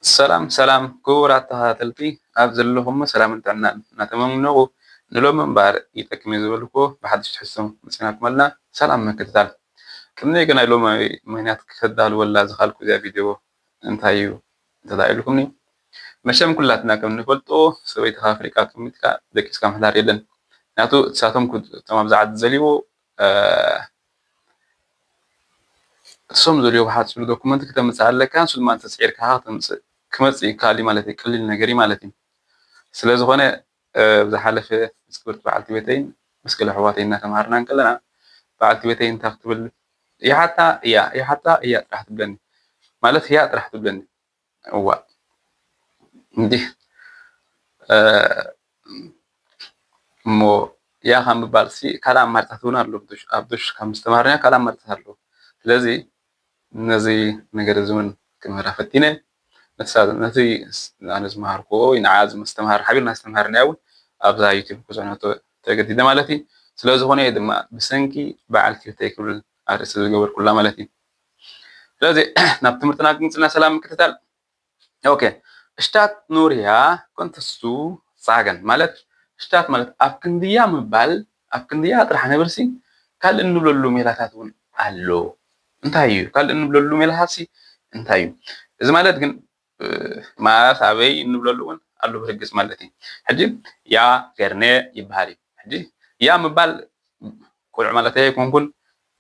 ሰላም ሰላም ክቡራት ተኸታተልቲ፣ ኣብ ዘለኹሞ ሰላምን ጥዕናን እናተመነኹ፣ ንሎሚ እምበኣር ይጠቅም እዩ ዝበልኩዎ ብሓድሽ ትሕዝቶ መፂናኩም ኣለና። ሰላም ምክትታል። ቅድሚ ግን ናይ ሎሚ ምኽንያት ከዳልወላ ዝኸኣልኩ እዚኣ ቪድዮ እንታይ እዩ እንተዳኢልኩምኒ፣ መቸም ኩላትና ከም ንፈልጦ ሰበይትኻ ኣፍሪቃ ኣቀሚጥካ ደቂስካ ምሕዳር የለን። ምክንያቱ እሳቶም እቶም ኣብዚ ዓዲ ዝደልይዎ እሶም ዘልዮ ብሓፂሩ ዶኩመንት ክተምፅእ ኣለካ። ንሱ ድማ እንተፅዒርካ ክመፅእ ይከኣል እዩ ማለት እዩ። ቀሊል ነገር እዩ ማለት እዩ። ስለዝኾነ ዝሓለፈ ምስ ክብርቲ በዓልቲ ቤተይን ምስ ገለ ኣሕዋተይ እናተምሃርና እንከለና በዓልቲ ቤተይ እንታይ ክትብል ይሓታ እያ ይሓታ እያ ጥራሕ ትብለኒ ማለት እያ ጥራሕ ትብለኒ። እዋ እንዲህ እሞ ያ ካብ ምባል ሲ ካልእ ኣማርፅታት እውን ኣሎ። ኣብ ዱሽ ካብ ምስተምሃርና ካልእ ኣማርፅታት ኣሎ። ስለዚ ነዚ ነገር እዚ እውን ክምህራ ፈቲነ ነቲ ኣነ ዝመሃርክዎ ወይ ንዓ ዝመስተምሃር ሓቢርና ዝተምሃርናዮ እውን ኣብዛ ዩቲብ ክፅዕኖ ተገዲደ ማለት እዩ። ስለዝኾነ ድማ ብሰንኪ በዓል ክልተ ክብል ኣርእስቲ ዝገበርኩላ ማለት እዩ። ስለዚ ናብ ትምህርትና ክንፅልና ሰላም ምክትታል። ኦኬ፣ staat Nuria kon te zu sagen ማለት staat ማለት ኣብ ክንድያ ምባል ኣብ ክንድያ ጥራሕ ንብልሲ ካልእ እንብለሉ ሜላታት እውን ኣሎ። እንታይ እዩ ካልእ እንብለሉ ሜላታት ሲ እንታይ እዩ? እዚ ማለት ግን ማለት ኣበይ እንብለሉ እውን ኣሎ ብርግፅ ማለት እዩ። ሕጂ ያ ገርነ ይበሃል እዩ። ሕጂ ያ ምባል ቁኑዕ ማለት ኣይኮንኩን፣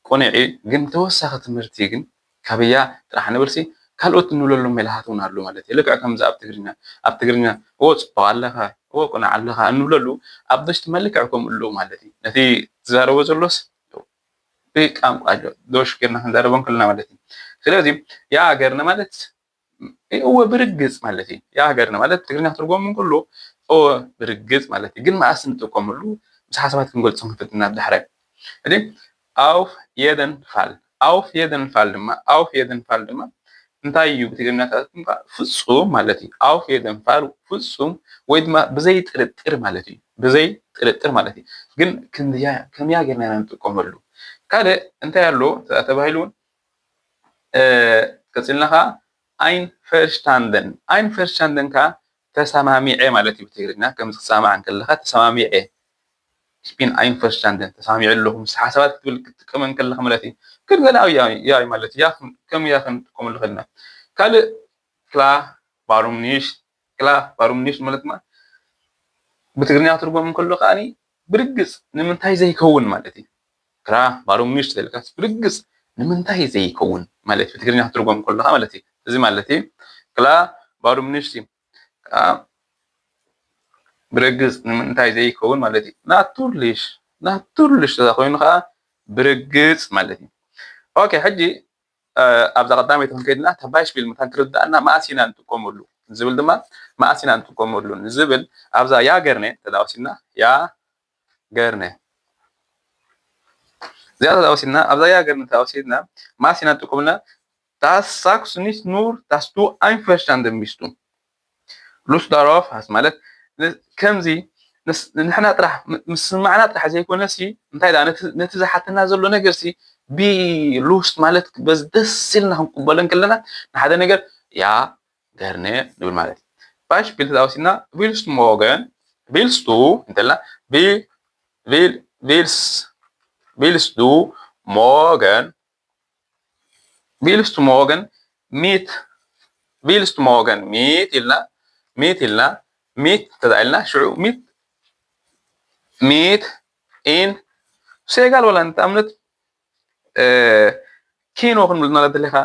ቁኑዕ እዩ። ግን ተወሳኺ ትምህርቲ ግን ካብ ያ ጥራሕ ንብልሲ ካልኦት እንብለሎም ሜላታት እውን ኣሎ ማለት እዩ። ልክዕ ከምዚ ኣብ ትግርኛ ኣብ ትግርኛ እዎ ፅቡቕ ኣለኻ እዎ ቁኑዕ ኣለኻ እንብለሉ ኣብ ዶሽ ድማ ልክዕ ከምኡ ኣለዉ ማለት እዩ። ነቲ ዝዛረቦ ዘሎስ ብቃንቋ ዶሽ ጌርና ክንዛረቦ እንክልና ማለት እዩ። ስለዚ ያ ገርነ ማለት እወ ብርግጽ ማለት እዩ። የሀገርነ ማለት ትግርኛ ክትርጎም እንከሎ እወ ብርግጽ ማለት እዩ። ግን መኣስ ንጥቀመሉ ምስ ሓሳባት ክንገልጾ ክንፍትን ናብ ዳሕራይ። ሕጂ auf jeden Fall፣ auf jeden Fall ድማ auf jeden Fall ድማ እንታይ እዩ ብትግርኛ ተርጉምካ ፍጹም ማለት እዩ። Auf jeden Fall ፍጹም ወይ ድማ ብዘይ ጥርጥር ማለት እዩ። ብዘይ ጥርጥር ማለት እዩ። ግን ክንድያ ከመያ ጌርና ኢና ንጥቀመሉ? ካልእ እንታይ ኣሎ ተባሂሉ እውን ቀፂልና ከዓ einverstanden። Einverstanden ከዓ ተሰማሚዐ ማለት እዩ ብትግርኛ። ከምዚ ክትሰማማዕ እንከለካ ተሰማሚዐ። Ich bin einverstanden፣ ተሰማሚዐ ኣለኹ ምስ ሓሳባት ክትብል ክትጥቀመ እንከለካ ማለት እዩ። ግን ገለ ኣብ ያይ ማለት እያ ከም እያ ክንጥቀመሉ ከለና ካልእ klar warum nicht፣ klar warum nicht ማለት ድማ ብትግርኛ ክትርጎም እንከሎ ከዓኒ ብርግጽ ንምንታይ ዘይከውን ማለት እዩ። Klar warum nicht ተልካስ ብርግጽ ንምንታይ ዘይከውን ማለት እዩ። ብትግርኛ ክትርጎም ከለካ ማለት እዩ። እዚ ማለት እዩ klar warum nicht እዩ። ከዓ ብርግጽ ንምንታይ ዘይከውን ማለት እዩ። Natürlich፣ natürlich ተዛ ኮይኑ ከዓ ብርግጽ ማለት እዩ። ኦኬ፣ ሕጂ ኣብዛ ቀዳመይቲ ክንከይድና እታ Beispiel መታን ክርዳእና መኣስ ኢና ንጥቀመሉ ዝብል ድማ መኣስ ኢና ንጥቀመሉ ንዝብል ኣብዛ ያ ገርነ ተዳወሲና ያ ገርነ እዚኣ ተዳወሲና ኣብዛ ያ ገርነ ተዳወሲና መኣስ ኢና ንጥቀመልና Das sagst nicht nur, dass du einverstanden bist. Lust darauf hast ማለት ከምዚ ንሕና ጥራሕ ምስ ስማዕና ጥራሕ ዘይኮነሲ እንታይ ደኣ ነቲ ዝሓተና ዘሎ ነገርሲ ብሉስት ማለት በዚ ደስ ኢልና ክንቅበሎ እንከለና ንሓደ ነገር ያ ገርነ ንብል ማለት እዩ። Beispiel ተወሲድና willst du morgen፣ willst du እንተልና willst du morgen willst du morgen mit willst du morgen mit ኢልና mit ኢልና mit ተዛኢልና ሽዑ mit mit in Seegal ወላ ንኣብነት ኪኖ ክንብል ማለት ደለካ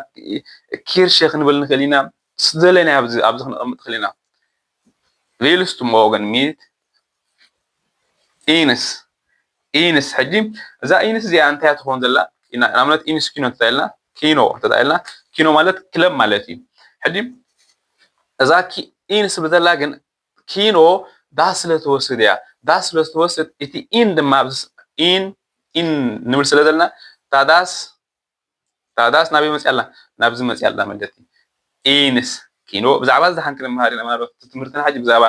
ኪርሸ ክንብል ንክእል ኢና። ዝደለናዮ ኣብዚ ኣብዚ ክነቐምጥ ክእል ኢና። Willst du morgen mit Ines? Ines ሕጂ እዛ ኢንስ እዚኣ እንታይ ትኸውን ዘላ? ንኣብነት ኢንስ ኪኖ እንተኢልና ኪኖ እንተኢልና ኪኖ ማለት ክለብ ማለት እዩ። ሕጂ እዛ ኢንስ ብዘላ ግን ኪኖ ዳስ ስለ ትወስድ እያ። ዳስ ስለ ትወስድ እቲ ኢን ድማ ኢን ኢን ንብል ስለ ዘለና እታ ዳስ እታ ዳስ ናበይ መፅያ ኣላ? ናብዚ መፅያ ኣላ ማለት እዩ። ኢንስ ኪኖ ብዛዕባ እዚ ሓን ክንመሃር ኢና ማለት እቲ ትምህርትና ሕጂ ብዛዕባ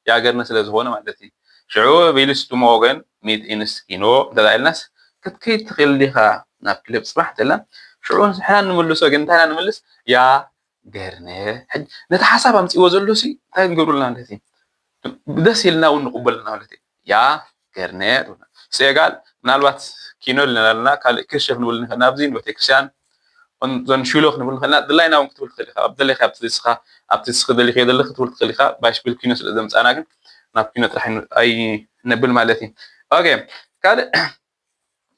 የሀገርነ ስለ ዝኾነ ማለት እዩ። ሽዑ willst du morgen mit Ines ins Kino እንተ ኢልናስ ክትከይድ ትኽእል ዲኻ ናብ ክለብ ፅባሕ እንተ ኢልና ሽዑ ንሕና ንምልሶ ግን እንታይ ኢና ንምልስ? ያ ገርነ። ሕጂ ነቲ ሓሳብ ኣምፅእዎ ዘሎ ሲ እንታይ ንገብሩልና ማለት እዩ? ደስ ኢልና እውን ንቕበልና ማለት እዩ። ያ ገርነ ትብሉና። ስኤጋል ምናልባት ኪኖ ኢልና ኣለና፣ ካልእ ክርሸፍ ንብል ንኽእል ኢና፣ ኣብዚ ንቤተክርስትያን ዞን ሽሎ ክንብል ንኽእል ኢና። ድላይና እውን ክትብል ትኽእል ኢኻ። ኣብ ደለኻ ኣብቲ ስኻ ኣብቲ ስኺ ደሊኽዮ ዘለኺ ክትብል ትኽእል ኢኻ። ባይሽፒል ኪኖ ስለ ዘምፃና ግን ናብ ኪኖ ጥራሕ ኣይነብል ማለት እዩ። ኦኬ፣ ካልእ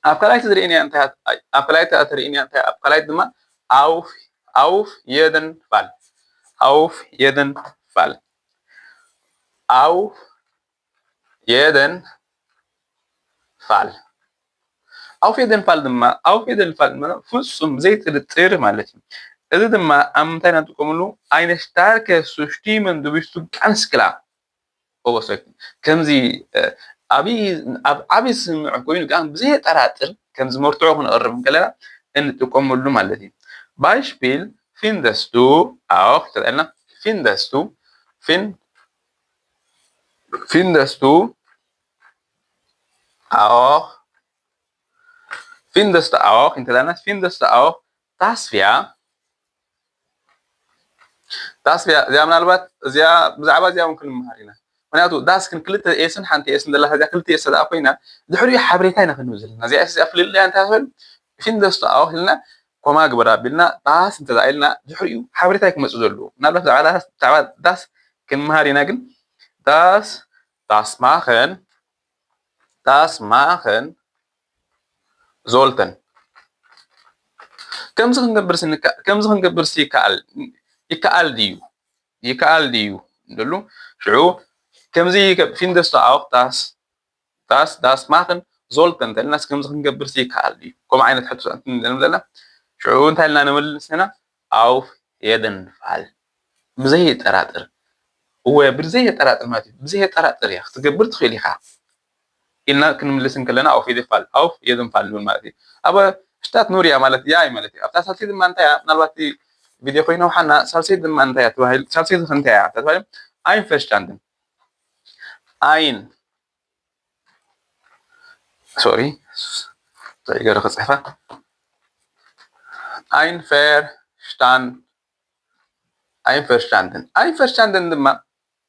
ኣብ ካልኣይቲ ዝርእንያ እንታይ ኣብ ካልኣይቲ እትርእንያ እንታይ ኣብ ካልኣይቲ ድማ auf auf jeden Fall auf jeden Fall auf jeden Fall auf jeden Fall ድማ auf jeden Fall ድማ ፍጹም ዘይጥርጥር ማለት እዩ። እዚ ድማ ኣብ ምንታይ ኢና ንጥቀመሉ? Eine starke Zustimmung du bist ganz klar ኦበሶ ከምዚ ኣብ ዓብዪ ስምምዕ ኮይኑ ግን ብዘየጠራጥር ከምዚ መርትዖ ክንቕርብ እንከለና እንጥቀመሉ ማለት እዩ። Beispiel findest du auch ተጠልና findest du find findest du auch findest du auch እንተለና findest du auch das wir das wir እዚኣ ምናልባት እዚኣ ብዛዕባ እዚኣ እውን ክንመሃር ኢና። ምክንያቱ das ግን ክልተ ኤስን ሓንቲ ኤስን ዘላ እዚኣ ክልተ ኤስ ተደኣ ኮይና ድሕሪኡ ሓበሬታ ኢና ክንህብ ዘለና። እዚኣ ኤስ እዚኣ ፍልልያ እንታይ ትብል findest du auch ኢልና ኮማ ግበር ኣቢልና das እንተ ኢልና ድሕሪኡ ሓበሬታ ክመፅእ ዘለዎ ምናልባት ብዛዕባ das ክንመሃር ኢና። ግን das das machen das machen sollten ከምዚ ክንገብር ስንካ ከምዚ ክንገብር ይከኣል ይከኣል ድዩ ይከኣል ድዩ እንደሉ ሽዑ ከምዚ findest du auch das das das machen sollten ተልናስ ከምዚ ክንገብር ይከኣል ድዩ? ከምኡ ዓይነት ሕቶ ንብለና ሽዑ እንታይ ኢልና ንመልስ ኢና? Auf jeden Fall ብዘየጠራጥር እወ ብዘየጠራጥር ማለት እዩ። ብዘየጠራጥር እያ ክትገብር ትኽእል ኢኻ ኢልና ክንምልስ እንከለና auf jeden Fall auf jeden Fall ንብል ማለት እዩ። Aber statt nur ja ማለት ja ማለት እዩ። ኣብታ ሳልሰይቲ ድማ እንታይ እያ? ምናልባት ቪድዮ ኮይና ውሓና ሳልሰይቲ ድማ እንታይ እያ ተባሂሉ ሳልሰይቲ እንታይ እያ ተባሂሉ einverstanden ein sorry ዘይገረ ክፅሕፋ einverstanden einverstanden einverstanden ድማ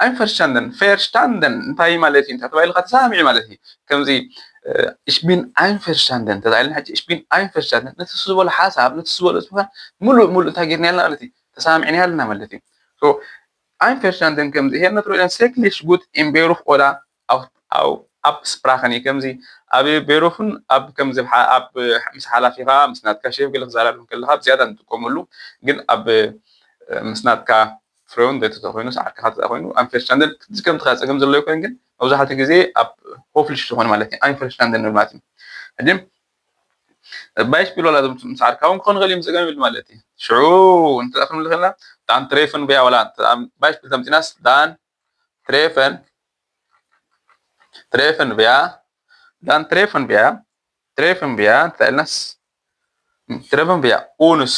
einverstanden verstanden እንታይ ማለት እዩ ተባሂልካ ተሰማሚዑ ማለት እዩ። ከምዚ ich bin einverstanden ተባሂልና ሕጂ ich bin einverstanden ነቲ ዝበሎ ሓሳብ ነቲ ዝበሎ ፅሑፋ ሙሉእ ሙሉእ እንታይ ጌርና ያልና ማለት እዩ ተሰማሚዕና ያልና ማለት እዩ። Einverstanden ከምዚ ይሄን natürlich wirklich gut im Beruf oder auch auch ኣብ ስፕራኸን እዩ ከምዚ ኣብ ቤሮፍን ኣብ ከምዚ ኣብ ምስ ሓላፊኻ ምስ ናትካ ሼፍ ገለ ክዛረብ ከለኻ ብዝያዳ ንጥቀመሉ ግን ኣብ ምስ ናትካ ፍሬውን እንተ ተኮይኑ ሰዓርካ ተኮይኑ ኣይንፈርሽታንደን ከምትካ ፀገም ዘሎ ይኮይን ግን መብዛሕትኡ ግዜ ኣብ ሆፍሊሽ ዝኾነ ማለት እዩ ኣይንፈርሽታንደን ንብል ማለት እዩ። ሕጂ ባይሽፒል ዋላ ሰዓርካ እውን ክኾን ይኽእል እዩ ፀገም ይብል ማለት እዩ። ሽዑ እንተ ክንብል ከለና ዳን ትሬፍን ብያ ዋላ ባይሽፒል ተምፂናስ ዳን ትሬፈን ትሬፈን ብያ ዳን ትሬፈን ብያ ትሬፈን ብያ እንታይ ኢልናስ ትሬፈን ብያ ኡንስ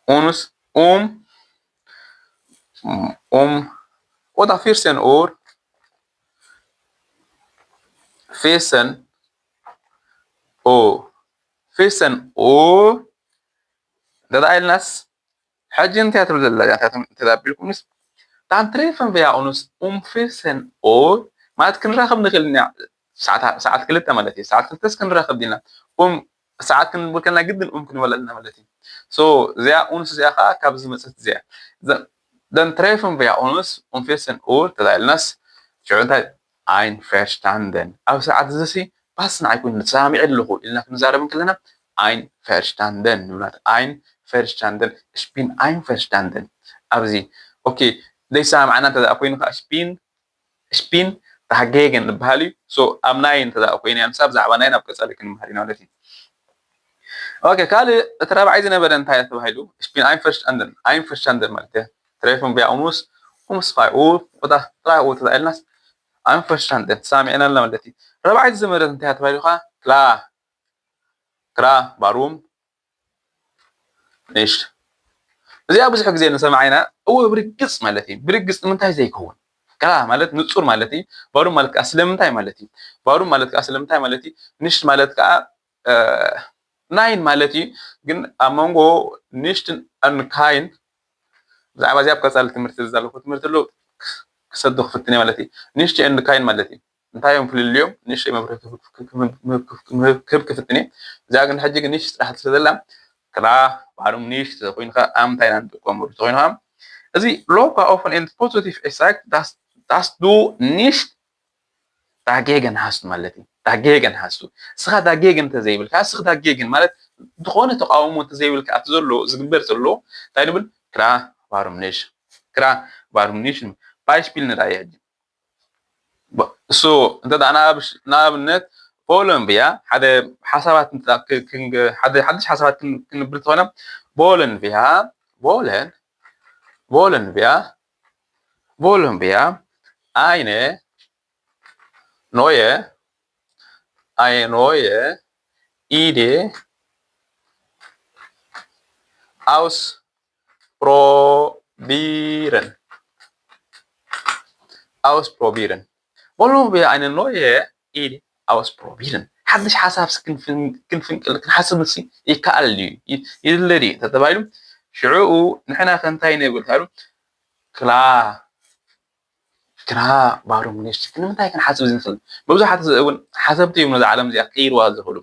ኡንስ ኡም ኡም ኦዳ ፊርሰን ኡር ፌሰን ኦ ፌሰን ኦ እንተ ኢልናስ ሕጂ እንታይ ትብል ዘላ እያ ተዛቢልኩምስ ዳን ትሬፈን ብያ ኡንስ ኡም ፌሰን ኦ ማለት ክንራኸብ ንኽእል ኢና። ሰዓት ክልተ ማለት እዩ። ሰዓት ክልተስ ክንራኸብ ዲና ኡም ሰዓት ክንብል ከለና ግድን ኡም ክንበል ኣለና ማለት እዩ። እዚኣ ኡንስ እዚኣ ከዓ ካብዚ መፅት እዚኣ ዳን ትሬፈን ብያ ኡንስ ኡም ፌሰን ኦ ተዛይልናስ ሽዑ እንታይ ኣይንፈርሽታንደን ኣብ ሰዓት እዚ ሲ ባስ ንዓይ ኮይኑ ተሰማሚዐ ኣለኹ ኢልና ክንዛረብ ከለና ኣይንፈርሽታንደን ንብላት ኣይንፈርሽታንደን ሽፒን ኣይንፈርሽታንደን ኣብዚ ኦኬ ዘይሰማማዕና እንተ ኮይኑ ከዓ ሽፒን ሽፒን ታሃጌገን ዝበሃል እዩ። ኣብ ናይ እንተ ኮይኑ እያ ንሳ ብዛዕባ ናይ ናብ ቀፃሊ ክንምሃር ኢና ማለት እዩ። ኦኬ ካልእ እቲ ራብዓይ ዝነበረ እንታይ ተባሂሉ ሽፒን ኣይንፈርሽታንደን ኣይንፈርሽታንደን ማለት እያ ትሬፈን ብያ ኡሙስ ኡምስ ፋይ ኡ ቁጣ ጥራይ ኡ ተባሂልናስ ኣይንፈርሽታንደን ተሳሚዕና ኣለና ማለት እዩ። ራብዓይ ዝነበረ እንታይ ተባሂሉ ከዓ ክላ ክራ ባሩም ንሽ እዚኣ ብዙሕ ግዜ ንሰምዓ ኢና። እወ ብርግፅ ማለት እዩ። ብርግፅ ንምንታይ ዘይከውን ከላ ማለት ንፁር ማለት እዩ። ባሩም ማለት ከዓ ስለምንታይ ማለት እዩ። ባሩም ማለት ከዓ ስለምንታይ ማለት እዩ። ንሽ ማለት ከዓ ናይን ማለት እዩ። ግን ኣብ መንጎ ንሽትን ኣን ካይን ብዛዕባ እዚ ኣብ ቀጻሊ ትምህርቲ ዝዛለኹ ትምህርቲ ኣሎ ክሰዱ ክፍትን እየ ማለት እዩ። ንሽቲ ኤንድ ካይን ማለት እዩ። እንታይ እዮም ፍልልዮም? ንሽቲ መብርሂ ክህብ ክፍትን እየ። እዚኣ ግን ሕጂ ግን ንሽቲ ጥራሕ ስለ ዘላ ክላ ባሩም ንሽቲ ኮይኑ ከዓ ኣብ ምንታይ ኢና ንጥቀመሉ ተኮይኑ ከዓ እዚ ሎካ ኦፈን ኤንድ ፖዚቲቭ ኤክሳክት ዳስ ዱ ንሽት ዳጌገን ሃስቱ ማለት እዩ። ዳጌገን ሃስቱ እስኻ ዳጌገን እንተዘይብልካ እስኽ ዳጌገን ማለት ዝኾነ ተቃውሞ እንተዘይብልካ ኣብቲ ዘሎ ዝግበር ዘሎ እንታይ ንብል ክራ ባሩም ንሽ ክራ ባሩም ንሽ ባይስፒል ንርኣየ ሕጂ እሱ እንተ ንኣብነት ፖለምብያ ሓደ ሓሳባት ሓደ ሓድሽ ሓሳባት ክንብል ተኾነ ቦለንብያ ቦለን ቦለንብያ ቦለንብያ eine neue eine neue Idee ausprobieren ausprobieren wollen wir eine neue Idee ausprobieren ሓድሽ ሓሳብ ክንፍንቅል ክንሓስብ ሲ ይከኣል ድዩ ይድለ ድዩ ተተባሂሉ ሽዕኡ ንሕና ከንታይ ነብል ታሉ ክላ ግራ ባሮ ሚኒስትሪ ንምንታይ ክንሓስብ ዝንክእል መብዛሕትኡ እውን ሓሰብቲ እዮም ነዛ ዓለም እዚኣ ክቅይርዋ ዝኽእሉ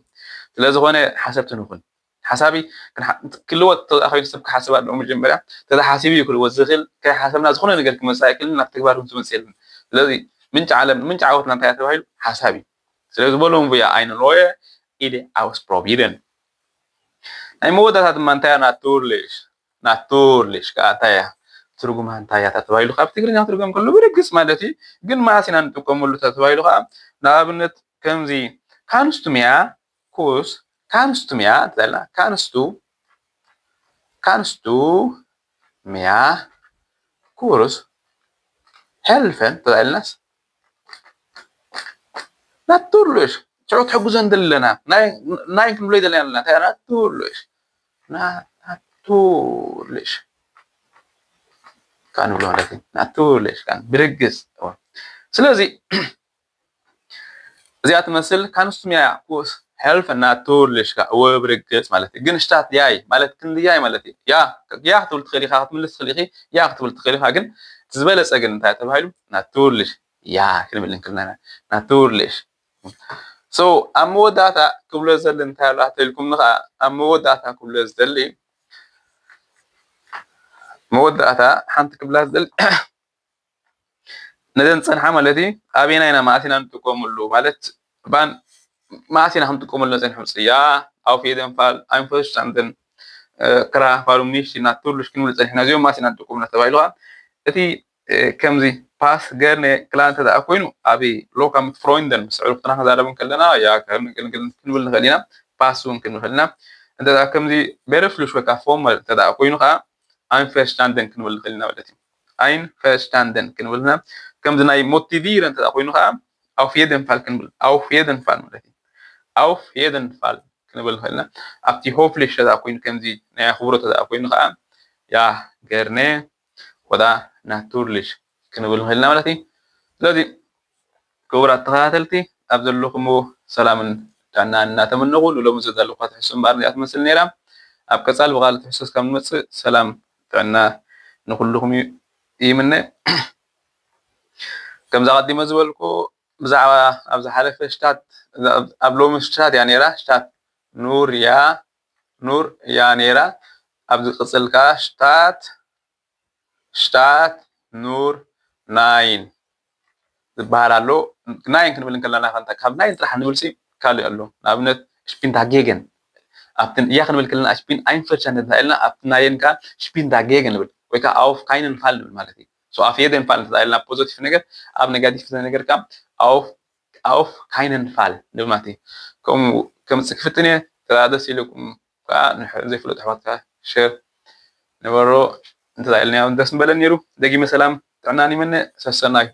ስለዝኾነ ሓሰብቲ ንኹን ሓሳቢ ክልወጥ ተዛእኸቢ ሰብ ክሓስብ ኣለዎ መጀመርያ ተተሓሲቡ እዩ ክልወጥ ዝኽእል ከይሓሰብና ዝኾነ ነገር ክመፅእ ኣይክእልን ናብ ተግባር እውን ዝመፅእ የለን ስለዚ ምንጭ ዓለም ምንጭ ዓወትና እንታይ ተባሂሉ ሓሳብ እዩ ስለዚ በሎም ብያ ኣይንለወየ ኢደ ኣውስ ፕሮቢደን ናይ መወዳእታ ድማ እንታይ ናቱርሊሽ ናቱርሊሽ ከዓ እንታይ እያ ትርጉማ እንታይ እያ ተባሂሉ ካብ ትግርኛ ትርጉም ከሎ ብርግፅ ማለት እዩ ግን መዓስ ኢና ንጥቀመሉ ተባሂሉ ከዓ ንኣብነት ከምዚ ካንስቱምያ ኩስ ካንስቱምያ ትልና ካንስቱ ካንስቱ ምያ ኩርስ ሄልፈን ተባሂልናስ ናቱርልሽ ሽዑ ትሕግዞ እንደለና ናይ ክንብሎ ዘለና ኣለና እንታይ ናቱርልሽ ናቱርልሽ ካን ብሎ ማለት ናቱርልሽ ካን ብርግጽ ስለዚ እዚኣ ትመስል ካንስቱምያ ኩስ ሄልፍ ናቱርልሽ ወይ ብርግጽ ማለት ግን ሽታት ያይ ማለት ክንዲ ያይ ማለት ያ ያ ክትብል ትኽእል ኢኻ ክትምልስ ትኽእል ኢኺ ያ ክትብል ትኽእል ኢኻ ግን ዝበለጸ ግን እንታይ ተባሂሉ ናቱርልሽ ያ ክንብል እንክልና ናቱርልሽ so ኣብ መወዳእታ ክብሎ ዘሊ እንታይ ኣሎ ኣተልኩም ንኸዓ ኣብ መወዳእታ ክብሎ ዘሊ መወዳእታ ሓንቲ ክብላ ዘሊ ነዘን ጸንሓ ማለት እዩ ኣበየና ኢና መዓስ ኢና ንጥቀመሉ ማለት ባን መዓስ ኢና ክንጥቀመሉ ነጸንሖም ጽያ auf jeden Fall einverstanden ክራ ፋሉም ኒሽ ኢና ቱርሉሽ ክንብል ጸኒሕና እዚኦም መዓስ ኢና ንጥቀምሉ ተባሂሉ እቲ ከምዚ ፓስ ገርነ ክላን ተደኣ ኮይኑ ኣብ ሎካ ምት ፍሮይንደን ምስ ዕሩክትና ክዛረብ ከለና ያ ክንብል ንኽእል ኢና ፓስ እውን ክንብል ንኽእል ኢና እንተ ከምዚ ቤረፍሉሽ ወይ ከዓ ፎርመል እንተ ኮይኑ ከዓ ኣይንፈርሽታንደን ክንብል ንኽእል ኢና ማለት እዩ ኣይንፈርሽታንደን ክንብል ኢና ከምዚ ናይ ሞቲቪረ እንተ ኮይኑ ከዓ auf jeden Fall ክንብል auf jeden Fall ማለት እዩ auf jeden Fall ክንብል ንኽእል ኢና ኣብቲ ሆፍሊሽ ተደኣ ኮይኑ ከምዚ ናይ ኣኽብሮ ተደኣ ኮይኑ ከዓ ያ ገርነ ወዳ ናቱርሊሽ ክንብል ንኽእል ኢና ማለት እዩ ስለዚ ክቡራት ተኸታተልቲ ኣብ ዘለኹምዎ ሰላምን ጥዕናን እናተመነኹ ንሎሚ ዘዳለኹዋ ትሕዝቶ እምበኣር እዚኣ ትመስል ነይራ ኣብ ቀፃሊ ብቓል ትሕዝቶ እስካብ ንመፅእ ሰላም ጥዕና ንኩልኹም ይምነ ከምዚ ኣቐዲመ ዝበልኩ ብዛዕባ ኣብ ዝሓለፈ ሽታት ኣብ ሎሚ ሽታት እያ ነይራ ሽታት ኑር እያ ኑር እያ ነይራ ኣብዚ ቅፅል ከዓ ሽታት ሽታት ኑር ናይን ዝበሃል ኣሎ ናይን ክንብል እንከለና ከንታ ካብ ናይን ጥራሕ ንብል ሲ ካልእ ኣሎ ንኣብነት ሽፒን ዳጌገን ኣብቲ እያ ክንብል ከለና ሽፒን ኣይንፈርሻ እንተኢልና ኣብቲ ናየን ከዓ ሽፒን ዳጌገን ንብል ወይ ከዓ ኣውፍ ካይነን ፋል ንብል ማለት እዩ so ኣፍ የደን ፋል እንተኢልና ፖዚቲቭ ነገር ኣብ ኔጋቲቭ ነገር ከዓ ኣውፍ ኣውፍ ካይነን ፋል ንብል ማለት እዩ ከምኡ ከምፅእ ክፍትን እየ ተዳ ደስ ኢልኩም ከዓ ዘይፍለጡ ኣሕዋትካ ሸር ንበሮ እንተኢልና ደስ ምበለን ነይሩ ደጊመ ሰላም ጥዕናን ይመነ ሰሰናዩ